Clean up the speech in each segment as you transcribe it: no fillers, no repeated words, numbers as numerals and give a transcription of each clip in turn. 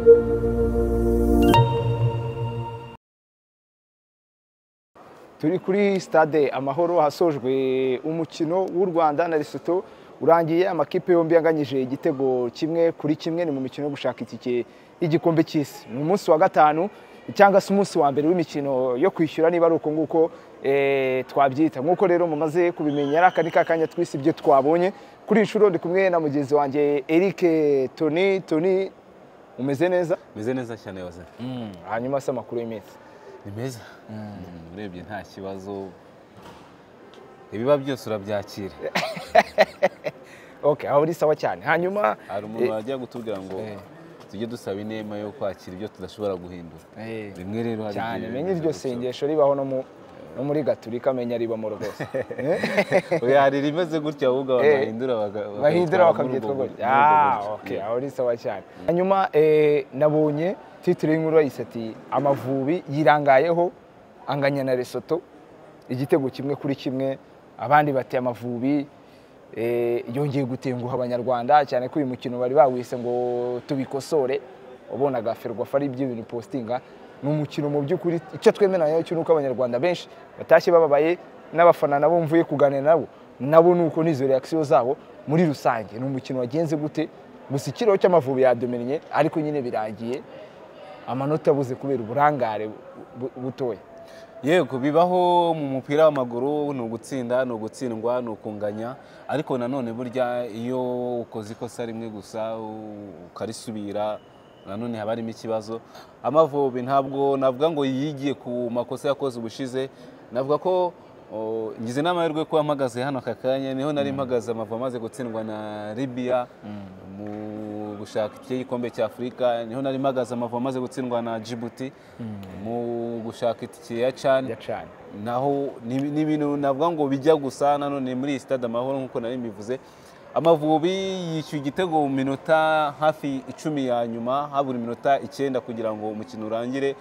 Turi kuri stade Amahoro hasojwe umukino w'u Rwanda na Lesotho urangiye amakipe yombi yanganyije igitego 1-1. Ni mu mikino yo gushaka itike y'igikombe cy'isi. Ni umunsi wa gatanu cyangwa se umunsi wa mbere w'imikino yo kwishyura, niba ari uko nguko twabyita. Nkuko rero mumaze kubimenya, aka ni kakanya twise ibyo twabonye. Kuri inshuro ndi kumwe na mugenzi wanjye Eric Tony. Tony, umeze neza? Meze neza cyane waze. Hanyuma se amakuru y'iminsi ni meza. Urebye nta kibazo, ibiba byose urabyakira. Okay, aho uri sawa cyane. Hanyuma hari umuntu wajya gutubwira ngo tujye dusaba inema yo kwakira ibyo tudashobora guhindura. Rimwe rero hari cyane menye iryo sengesho ribaho no muri Gaturika, menya ribamo rwose. Oya, hari rimeze gutya ahubwo abantu bahindura bakabyitwa gutya. Okay, aho uri sawa cyane. Hanyuma nabonye titre y'inkuru yayise ati Amavubi yirangayeho anganya na Lesotho igitego 1-1. Abandi bati Amavubi yongeye gutenguha Abanyarwanda, cyane ko uyu mukino bari bawise ngo tubikosore. Ubonaga Ferwafa ari ibyo bintu postinga. Ni umukino mu by'ukuri icyo twemeranya cyo nuko Abanyarwanda benshi batashye bababaye, n'abafana nabo mvuye kuganira nabo nabo nuko nizo reaction zabo muri rusange. Ni umukino wagenze gute? Gusa ikiro cy'Amavubi yadomenye, ariko nyine birangiye amanota abuze kubera uburangare butoya. Yego, bibaho mu mupira w'amaguru, ni ugutsinda, ni ugutsindwa, ni ukunganya. Ariko nanone burya iyo ukoze ikosa rimwe gusa ukarisubira, nanone haba harimo ikibazo. Amavubi ntabwo navuga ngo yigiye ku makosa yakoze ubushize. Navuga ko ngize n'amahirwe ko mpagaze hano aka kanya, niho nari mpagaze Amavubi amaze gutsindwa na Libya mu gushaka igikombe cya Afurika, niho nari mpagaze Amavubi amaze gutsindwa na Djibouti mu gushaka itike ya CHAN. Naho ni ibintu navuga ngo bijya gusa. Nanone muri stade Amahoro nkuko nari mbivuze, Amavubi yishyuye igitego mu minota hafi 10 ya nyuma, habura iminota 9 kugira ngo umukino urangire.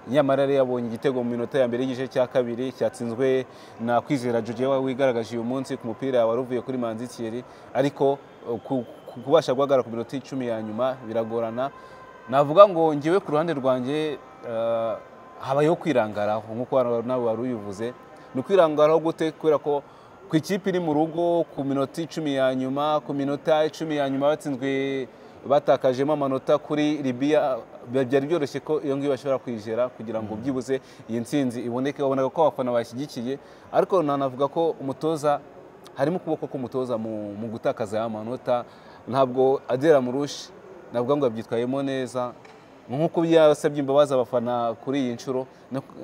Nyamara rero yabonye igitego mu minota ya mbere y'igice cya kabiri cyatsinzwe na Kwizera Jojo wigaragaje uyu munsi ku mupira wari uvuye kuri Manzi Thierry, ariko kubasha guhagarara ku minota 10 ya nyuma biragorana. Navuga ngo ngiwe ku ruhande rwanjye habayeho kwirangaraho nkuko nawe wari ubivuze. Ni kwirangaraho gute? Kubera ko ku ikipe iri mu rugo ku minota 10 ya nyuma, ku minota 10 ya nyuma batsinzwe, batakajemo amanota kuri Libya, byari byoroshye ko iyo ngiyo bashobora kwijera kugira ngo byibuze iyi ntsinzi iboneke. Wabonaga ko abafana bashyigikiye, ariko nanavuga ko umutoza harimo ukuboko k'umutoza mu gutakaza aya manota. Ntabwo agera mu rushi, navuga ngo yabyitwayemo neza nkuko yasabye imbabazi abafana kuri iyi nshuro,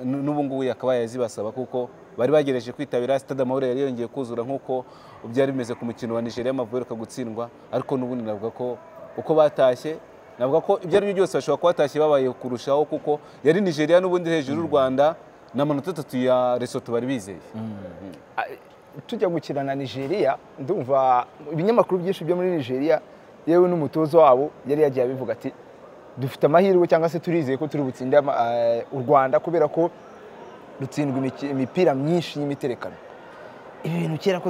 n'ubu ngubu yakabaye yazibasaba kuko bari bagereje kwitabira stade Amahoro yari yongeye kuzura nkuko byari bimeze ku mukino wa Nigeria Amavubi gutsindwa. Ariko n'ubundi navuga ko uko batashye, navuga ko ibyo ari byo byose bashobora kuba batashye babaye kurushaho, kuko yari Nigeria n'ubundi hejuru y'u Rwanda n'amanota 3 ya Lesotho bari bizeye. Tujya gukina na Nigeria, ndumva ibinyamakuru byinshi byo muri Nigeria yewe n'umutozo wabo yari yagiye abivuga ati dufite amahirwe cyangwa se turizeye ko turi butsinde u Rwanda kubera ko rutsindwa imipira myinshi y'imiterekano. Ibi bintu kera ko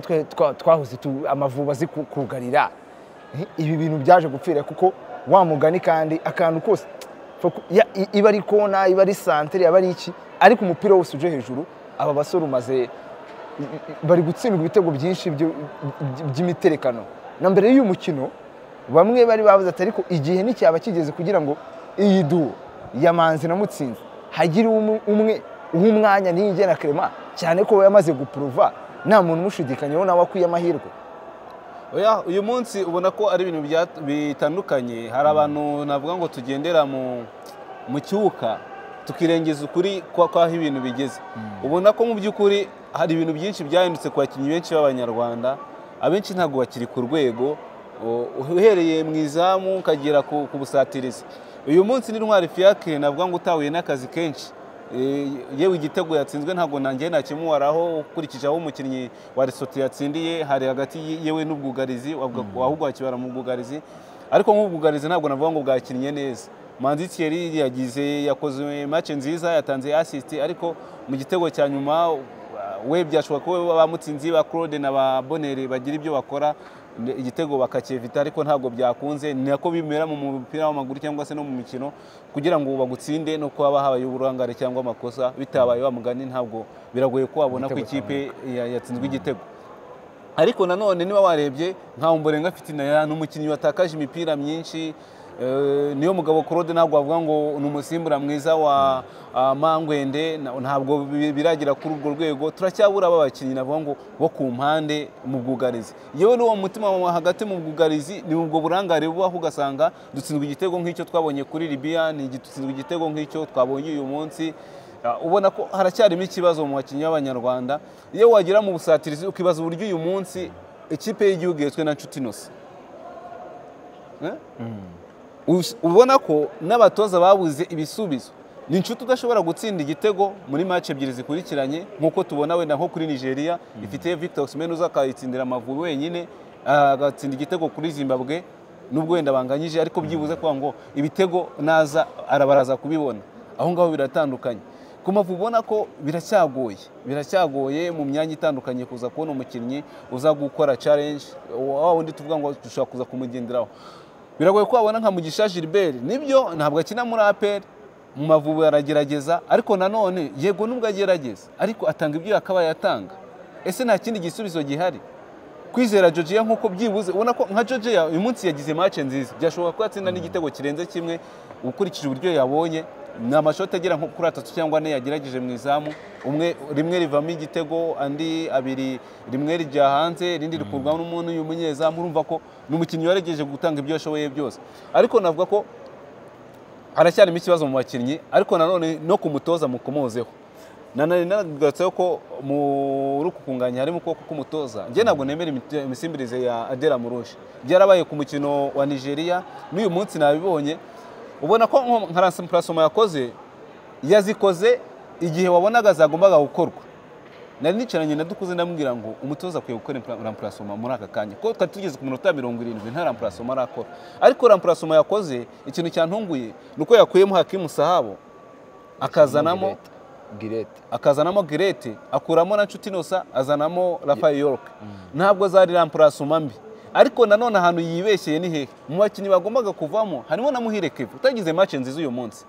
twahoze Amavubi azi kugarira, ibi bintu byaje gupfira kuko wa mugani kandi akantu kose iba ari kona, iba ari santere, iba ari iki, ariko umupira wose uje hejuru aba basore umaze bari gutsindwa ibitego byinshi by'imiterekano. Na mbere y'uyu mukino bamwe bari bavuze ati ariko igihe nticyaba kigeze kugira ngo iyi duo ya Manzi na Mutsinzi hagire umwe uha umwanya Niyigena Clement, cyane ko we yamaze guprova nta muntu umushidikanyeho nawe akwiye amahirwe. Oya, uyu munsi ubona ko ari ibintu bitandukanye. Hari abantu navuga ngo tugendera mu cyuka tukirengeza ukuri kwaho ibintu bigeze. Ubona ko mu by'ukuri hari ibintu byinshi byahindutse ku bakinnyi benshi b'Abanyarwanda. Abenshi ntabwo bakiri ku rwego, uhereye mu izamu ukagera ku busatirizi. Uyu munsi ni Ntwari Fiacre navuga ngo utahuye n'akazi kenshi. Yewe igitego yatsinzwe ntabwo nanjye nakimuwaraho ukurikije aho umukinnyi wa Lesotho yatsindiye, hari hagati yewe n'ubwugarizi, ahubwo wakibara mu bwugarizi. Ariko nk'ubwugarizi ntabwo navuga ngo bwakinnye neza. Manzi Thierry yakoze match nziza, yatanze assist, ariko mu gitego cya nyuma we byashoboka ko ba Mutsinzi ba Claude na ba Bonere bagira ibyo bakora. igitego bakacyevita, ariko ntabwo byakunze. Ni nako bimera mu mupira w'amaguru cyangwa se no mu mikino, kugira ngo bagutsinde no kuba habaye uburangare cyangwa amakosa bitabaye wa mugani, ntabwo biragoye ko wabona ko ikipe yatsinzwe igitego. Ariko nanone niba warebye nka Ombolenga Fitina n'umukinnyi watakaje imipira myinshi, niyo mugabo Claude ntabwo avuga ngo ni umusimbura mwiza wa Mangwende, ntabwo biragira kuri urwo rwego. Turacyabura aba bakinnyi navuga ngo bo ku mpande mu bwugarizi, yewe n'uwo mutima wa hagati mu bwugarizi ni ubwo burangare bubaho, ugasanga dutsinzwe igitego nk'icyo twabonye kuri Libya, ni dutsinzwe igitego nk'icyo twabonye uyu munsi. Ubona ko haracyarimo ikibazo mu bakinnyi b'Abanyarwanda. Iyo wagira mu busatirizi ukibaza uburyo uyu munsi ikipe y'igihugu yetswe na Nshuti Innocent, ubona ko n'abatoza babuze ibisubizo. Ni Nshuti udashobora gutsinda igitego muri match ebyiri zikurikiranye nk'uko tubona wenda nko kuri Nigeria ifite Victor Osimhen uza akayitsindira Amavubi wenyine, agatsinda igitego kuri Zimbabwe nubwo wenda banganyije, ariko byibuze kuba ngo ibitego naza arabaraza kubibona. Aho ngaho biratandukanye. Ku Mavubi ubona ko biracyagoye mu myanya itandukanye kuza kubona umukinnyi uza gukora challenge wa wundi tuvuga ngo dushobora kuza kumugenderaho. Biragoye ko wabona nka Mugisha Gilbert, nibyo ntabwo akina muri APR, mu Mavubi aragerageza, ariko nanone yego nubwo agerageza ariko atanga ibyo yakabaye atanga. Ese nta kindi gisubizo gihari? Kwizera Georgia nkuko byibuze ubona ko nka Georgia uyu munsi yagize match nziza, byashoboka ko yatsinda n'igitego kirenze kimwe ukurikije uburyo yabonye. Ni amashoti agera nko kuri 3 cyangwa 4 yagerageje mu izamu, umwe rimwe rivamo igitego, andi abiri rimwe rijya hanze, irindi rikurwa n'umuntu y'umunyezamu. Urumva ko ni umukinnyi waregeje gutanga ibyo ashoboye byose, ariko navuga ko haracyarimo ikibazo mu bakinnyi, ariko nanone no kumutoza mukomozeho. Nanone nagarutseho ko muri uku kunganya harimo ukuboko k'umutoza. Njye ntabwo nemera imisimbirize ya Adela Murusha, byarabaye ku mukino wa Nigeria n'uyu munsi nabibonye. Ubona ko nka remplacement yakoze yazikoze igihe wabonaga zagombaga gukorwa. Nari nicaranye na Dukuze ndamubwira ngo umutoza akwiye gukora remplacement muri aka kanya, kuko twari tugeze ku minota 70 nta remplacement arakora. Ariko remplacement yakoze, ikintu cyantunguye ni uko yakuyemo Hakimu Sahabo akazanamo Girete, akazanamo Girete, akuramo na Nshuti Innocent, azanamo Rafael York. Ntabwo zari remplacement mbi, ariko nanone ahantu yibeshyeye ni hehe? Mu bakinnyi bagombaga kuvamo harimo na Muhire Keve utagize match nziza uyu munsi.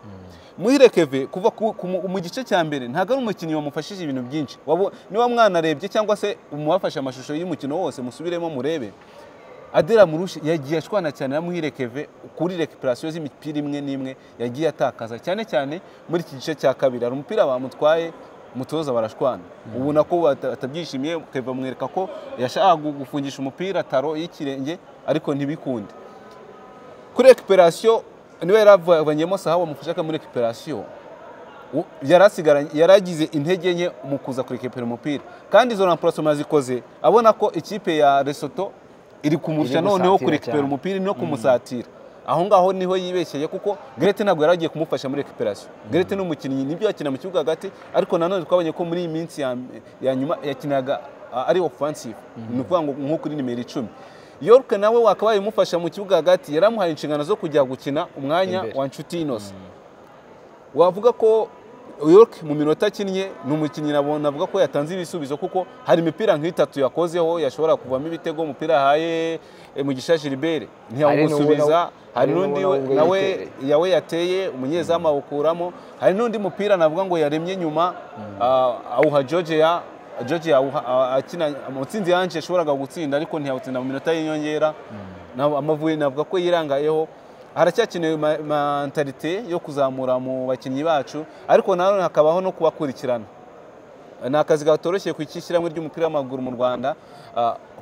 Muhire Keve kuva mu gice cya mbere ntabwo ari umukinnyi wamufashije ibintu byinshi. Niba mwanarebye cyangwa se umwafashe amashusho y'umukino wose musubiremo murebe, Adela Murusha yagiye ashwana cyane na Muhire Keve kuri récupération z'imipira imwe n'imwe yagiye atakaza, cyane cyane muri iki gice cya kabiri. Hari umupira bamutwaye mutoza barashwana, ubona ko atabyishimiye. Keve amwereka ko yashaka gufungisha umupira taro y'ikirenge ariko ntibikunde. Kuri récupération niba yaravanyemo Sahabo amufasha muri récupération, yaragize intege nke mu kuza kurekipera umupira, kandi izo remplacement zikoze abona ko ikipe ya Lesotho iri kumurusha noneho kurekipera umupira no kumusatira. Aho ngaho niho yibeshyeye, kuko Grete ntabwo yaragiye kumufasha muri récupération. Grete ni umukinnyi nibyo yakina mu kibuga hagati, ariko nanone twabonye ko muri iyi minsi ya nyuma yakinaga ari offensive, ni ukuvuga ngo nko kuri nimero 10. York nawe wakabaye umufasha mu kibuga hagati, yaramuhaye inshingano zo kujya gukina umwanya wa Nshuti Innocent. Wavuga ko York mu minota akinnye ni umukinnyi navuga ko yatanze ibisubizo, kuko hari imipira nk'itatu yakozeho yashobora kuvamo ibitego. Umupira ahaye Mugisha Gilbert ntiyawusubiza, hari n'undi nawe yawe yateye umunyezamu awukuramo, hari n'undi mupira navuga ngo yaremye nyuma awuha Georgia akina umutsinzi yanje yashoboraga gutsinda ariko ntiyawutsinda mu minota y'inyongera. Amavubi navuga ko yirangayeho. Haracyakenewe mentalite yo kuzamura mu bakinnyi bacu, ariko nanone hakabaho no kubakurikirana. Ni akazi gatoroshye ku ishyirahamwe ry'umupira w'amaguru mu Rwanda,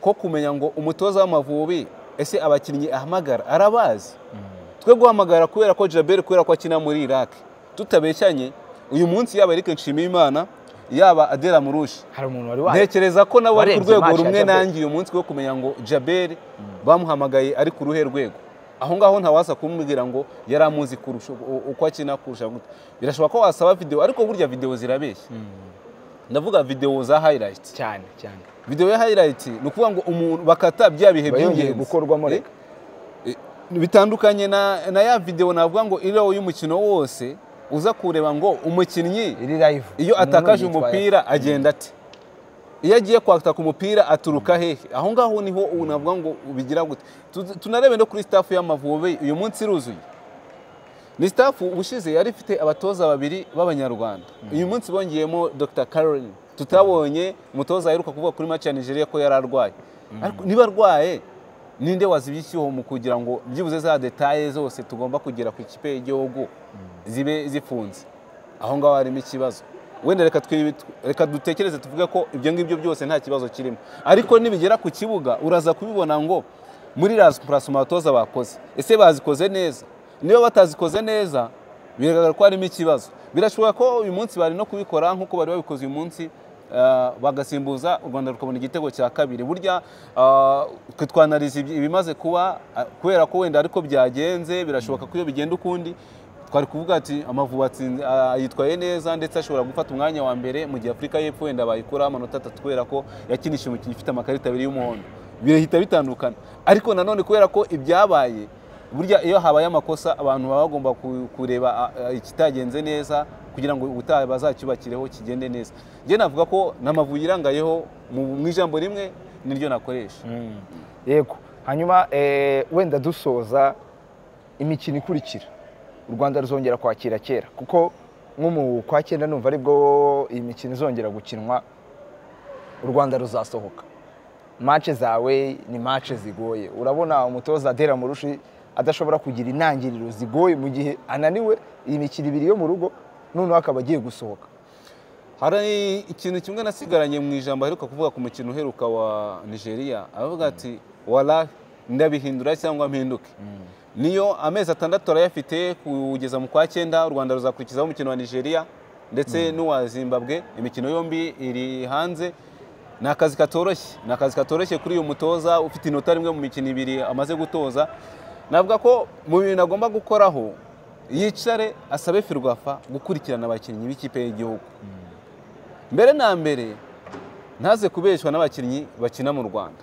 ko kumenya ngo umutoza w'Amavubi ese abakinnyi ahamagara arabazi. Twe guhamagara kubera ko Jabel, kubera ko akina muri Iraq, tutabeshyanye uyu munsi yaba Eric Nshimiyimana yaba Adela Murusha, ntekereza ko nabo bari ku rwego rumwe nanjye uyu munsi wo kumenya ngo Jabel bamuhamagaye ari ku ruhe rwego. Aho ngaho ntawasa kumubwira ngo yaramuzi kurusha uko akina kurusha gute. Birashoboka ko wasaba video, ariko burya video zirabeshya. Ndavuga video za highlight cyane cyane. Video ya highlight ni ukuvuga ngo umuntu bakata bya bihe by'ingenzi gukorwamo reka bitandukanye na ya video navuga ngo iriho y'umukino wose uza kureba ngo umukinnyi iri live iyo atakaje umupira agenda ati. Iyo agiye kwataka umupira aturuka hehe? Aho ngaho niho unavuga ngo ubigira gute. Tunarebe no kuri staff y'Amavubi uyu munsi iruzuye. Ni staff ubushize yari ifite abatoza babiri b'Abanyarwanda. Uyu munsi bongeyemo Dr. Caroline. Tutabonye umutoza aheruka kuvuga kuri match ya Nigeria ko yari arwaye. Ariko niba arwaye ninde wazibye icyuho mu kugira ngo byibuze za details zose tugomba kugera ku ikipe y'igihugu zibe zifunze? Aho ngaho harimo ikibazo. Wenda reka dutekereze tuvuge ko ibyo ngibyo byose nta kibazo kirimo, ariko nibigera ku kibuga uraza kubibona ngo muri remplacement abatoza bakoze, ese bazikoze neza? Niba batazikoze neza biragaragara ko harimo ikibazo. Birashoboka ko uyu munsi bari no kubikora nk'uko bari babikoze uyu munsi, bagasimbuza u Rwanda rukabona igitego cya kabiri. Burya twe twanariza ibimaze kuba, kubera ko wenda ariko byagenze, birashoboka ko iyo bigenda ukundi twari kuvuga ati Amavubi yitwaye neza ndetse ashobora gufata umwanya wa mbere, mu gihe Afurika y'Epfo wenda bayikuraho amanota 3 kubera ko yakinishije umukinnyi ufite amakarita 2 y'umuhondo. Birahita bitandukana. Ariko nanone kubera ko ibyabaye, burya iyo habaye amakosa abantu baba bagomba kureba ikitagenze neza kugira ngo ubutaha bazacyubakireho kigende neza. Njye navuga ko n'Amavubi irangayeho mu ijambo rimwe niryo nakoresha. Yego. Hanyuma wenda dusoza imikino ikurikira u Rwanda ruzongera kwakira kera, kuko nko mu kwa cyenda numva aribwo iyi mikino izongera gukinwa, u Rwanda ruzasohoka. Match zawe ni match zigoye. Urabona umutoza Adera Murushi adashobora kugira intangiriro zigoye mu gihe ananiwe iyi mikino ibiri yo mu rugo, noneho akaba agiye gusohoka. Hari ikintu kimwe nasigaranye mu ijambo aheruka kuvuga ku mukino uheruka wa Nigeria, avuga ati wala ndabihindura cyangwa mpinduke. Niyo amezi 6 arayafite kugeza mu kwa cyenda, u Rwanda ruzakurikizaho umukino wa Nigeria ndetse n'uwa Zimbabwe. Imikino yombi iri hanze. Ni akazi katoroshye, ni akazi katoroshye kuri uyu mutoza ufite inota rimwe mu mikino 2 amaze gutoza. Navuga ko mu bintu agomba gukoraho, yicare asabe Ferwafa gukurikirana abakinnyi b'ikipe y'igihugu. Mbere na mbere ntaze kubeshwa n'abakinnyi bakina mu Rwanda,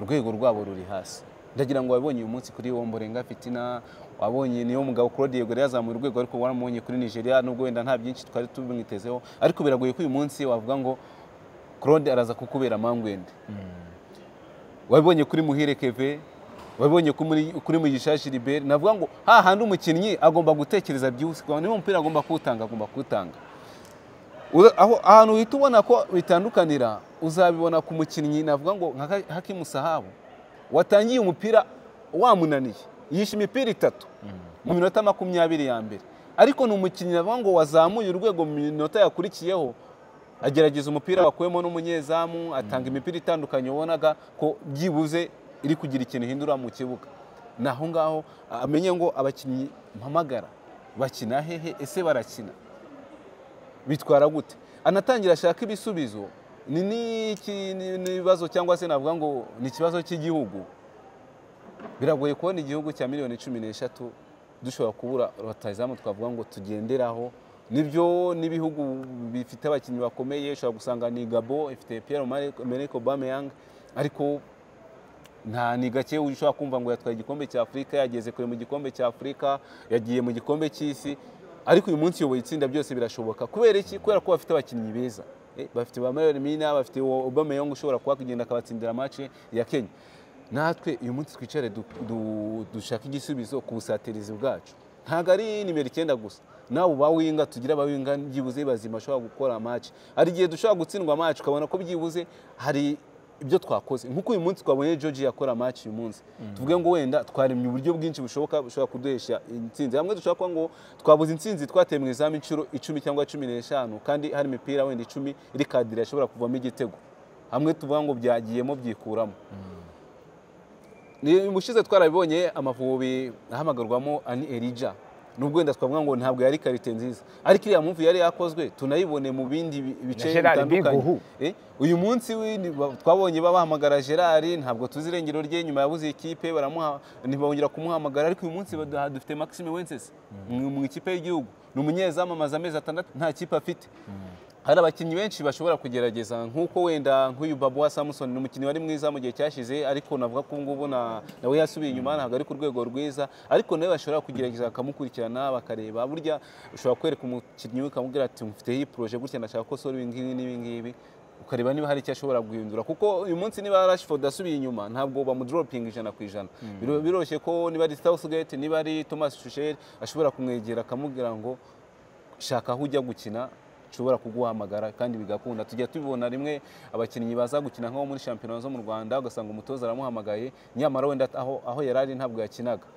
urwego rwabo ruri hasi. Ndagira ngo wabonye uyu munsi kuri Womborenga Fitina, wabonye niyo mugabo Claude Yegore yazamuye urwego, ariko waramubonye kuri Nigeria nubwo wenda nta byinshi twari tubimwitezeho, ariko biragoye ko uyu munsi wavuga ngo Claude araza kukubera mangwende. Wabonye kuri Muhire Keve, wabonye kuri Mugisha Gilbert. Navuga ngo hahandi umukinnyi agomba gutekereza byihuse, niba umupira agomba kuwutanga agomba kuwutanga. Aho ahantu uhita ubona ko bitandukanira uzabibona ku mukinnyi navuga ngo nka Hakimu Sahabu watangiye umupira wamunaniye, yishe imipira 3 mu minota 20 ya mbere, ariko ni umukinnyi navuga ngo wazamuye urwego mu minota yakurikiyeho, agerageza umupira wakuyemo n'umunyezamu, atanga imipira itandukanye ubonaga ko byibuze iri kugira ikintu ihindura mu kibuga. Naho ngaho amenye ngo abakinnyi mpamagara bakina hehe, ese barakina bitwara gute, anatangira ashaka ibisubizo. Ni n'ibibazo cyangwa se navuga ngo ni ikibazo cy'igihugu. Biragoye kubona igihugu cya miliyoni 13 dushobora kubura rutahizamu twavuga ngo tugenderaho. Nibyo n'ibihugu bifite abakinnyi bakomeye, ushobora gusanga ni Gabo ifite Pierre-Emerick Aubameyang, ariko nta ni gake ushobora kumva ngo yatwaye igikombe cya Afurika, yageze kure mu gikombe cya Afurika, yagiye mu gikombe cy'isi, ariko uyu munsi yoboye itsinda, byose birashoboka. Kubera iki? Kubera ko bafite abakinnyi beza. Bafite ba Mario Mina, bafite Aubameyang ushobora kuba kugenda akabatsindira match ya Kenya. Natwe uyu munsi twicare dushaka igisubizo ku busatirizi bwacu. Ntago ari nimero 9 gusa, nawe bawinga tugira abawinga byibuze bazima ashobora gukora match. Hari igihe dushobora gutsindwa match ukabona ko byibuze hari ibyo twakoze, nkuko uyu munsi twabonye George yakora match uyu munsi. Tuvuge ngo wenda twaremye uburyo bwinshi bushoboka bushobora kuduhesha intsinzi. Hamwe dushobora kuba ngo twabuze intsinzi twateye mu izamu inshuro 10 cyangwa 15, kandi hari imipira wenda 10 iri kadire yashobora kuvamo igitego. Hamwe tuvuga ngo byagiyemo byikuramo. Ni mushize twarabibonye Amavubi ahamagarwamo Ani Elijah, nubwo wenda twavuga ngo ntabwo yari karite nziza, ariko iriya move yari yakozwe tunayibone mu bindi bice bitandukanye. Uyu munsi twabonye babahamagara Gerard, ntabwo tuzi irengero rye, nyuma yabuze ikipe baramuha ntibongera kumuhamagara, ariko uyu munsi dufite Maxime Wences mu ikipe y'igihugu, ni umunyezamu amaze amezi 6 nta kipe afite. Hari abakinnyi benshi bashobora kugerageza, nkuko wenda nk'uyu Babuwa Samson ni umukinnyi wari mwiza mu gihe cyashize, ariko navuga ko ngubu nawe yasubiye inyuma, ntabwo ari ku rwego rwiza, ariko nawe bashobora kugerageza bakamukurikirana bakareba. Burya ushobora kwereka umukinnyi ukamubwira ati mufite iyi projet gutya, ndashaka ko sora ibi ngibi n'ibi ngibi, ukareba niba hari icyo ashobora guhindura, kuko uyu munsi niba Rashford asubiye inyuma ntabwo bamudropinga 100%. Biroroshye ko niba ari Southgate, niba ari Thomas Tuchel ashobora kumwegera akamubwira ngo shaka aho ujya gukina, nshobora kuguhamagara kandi bigakunda. Tujya tubibona rimwe abakinnyi baza gukina nko muri shampiyona zo mu Rwanda, ugasanga umutoza aramuhamagaye nyamara wenda aho yari ari ntabwo yakinaga.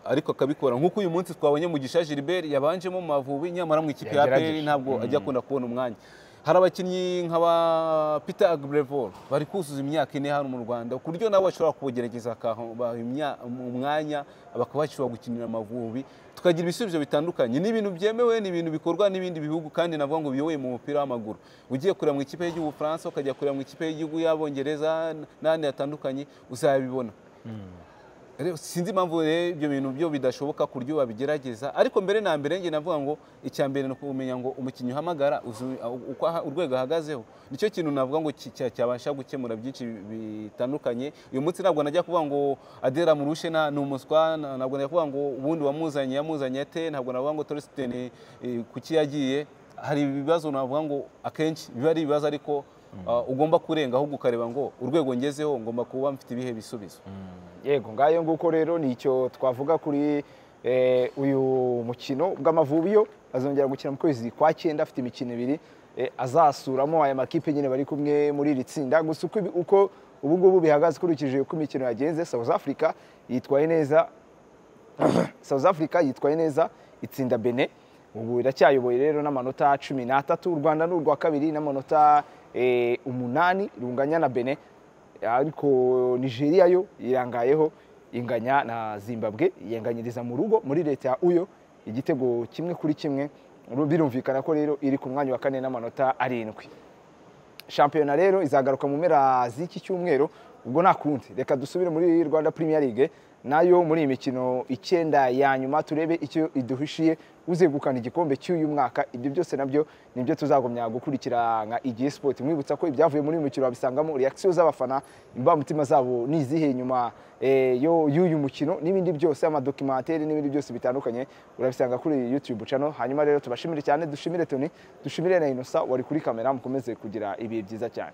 Ariko akabikora nk'uko uyu munsi twabonye Mugisha Gilbert yabanjemo mu Mavubi, nyamara mu ikipe ya APR ntabwo ajya akunda kubona umwanya. Hari abakinnyi nka ba Peter Agbrevoll bari kuzuza imyaka 4 hano mu Rwanda, ku buryo nabo bashobora kugerageza umwanya bakaba bashobora gukinira Amavubi, tukagira ibisubizo bitandukanye. Ni ibintu byemewe, ni ibintu bikorwa n'ibindi bihugu kandi navuga ngo biyoboye mu mupira w'amaguru. Ugiye kureba mu ikipe y'igihugu Bufaransa, ukajya kureba mu ikipe y'igihugu y'Abongereza n'ahandi hatandukanye, uzabibona. Sinzi impamvu ibyo bintu byo bidashoboka ku buryo babigerageza, ariko mbere na mbere njye navuga ngo icya mbere ni ukumenya ngo umukinnyi uhamagara uko urwego ahagazeho, nicyo kintu navuga ngo cyabasha gukemura byinshi bitandukanye. Uyu munsi ntabwo najya kuvuga ngo Adera Murushe ni umuswa, ntabwo najya kuvuga ngo ubundi wamuzanye yamuzanye ate, ntabwo navuga ngo Torsten kuki yagiye. Hari ibibazo navuga ngo akenshi biba ari ibibazo, ariko ugomba kurenga ahubwo ukareba ngo urwego ngezeho ngomba kuba mfite ibihe bisubizo. Yego, ngayo nguko rero nicyo twavuga kuri uyu mukino bw'Amavubi yo azongera gukina mu kwezi kwa 9, afite imikino 2 azasuramo aya makipe nyine bari kumwe muri iri tsinda. Gusa uko ubu ngubu bihagaze ukurikije uko imikino yagenze, South Africa yitwaye neza, South Africa yitwaye neza itsinda Benin, ubu iracyayoboye rero n'amanota 13. U Rwanda ni urwa kabiri n'amanota 8 runganya na Benin, ariko Nigeria yo irangayeho inganya na Zimbabwe, yenganyiriza mu rugo muri leta ya Uyo igitego 1-1. Birumvikana ko rero iri ku mwanya wa 4 n'amanota 7. Shampiyona rero izagaruka mu mpera z'iki cyumweru, ubwo nakundi reka dusubire muri Rwanda Premier League nayo muri imikino 9 ya nyuma, turebe icyo iduhishiye uzegukana igikombe cy'uyu mwaka. Ibyo byose nabyo nibyo tuzagomya gukurikira nka Igihe Sport. Mwibutsa ko ibyavuye muri uyu mukino wabisangamo reaction z'abafana, imbamutima zabo nizihe nyuma y'uyu mukino n'ibindi byose, amadocumentary n'ibindi byose bitandukanye urabisanga kuri YouTube channel. Hanyuma rero tubashimire cyane, dushimire Tony, dushimire na Innocent wari kuri kamera, mukomeze kugira ibihe byiza cyane.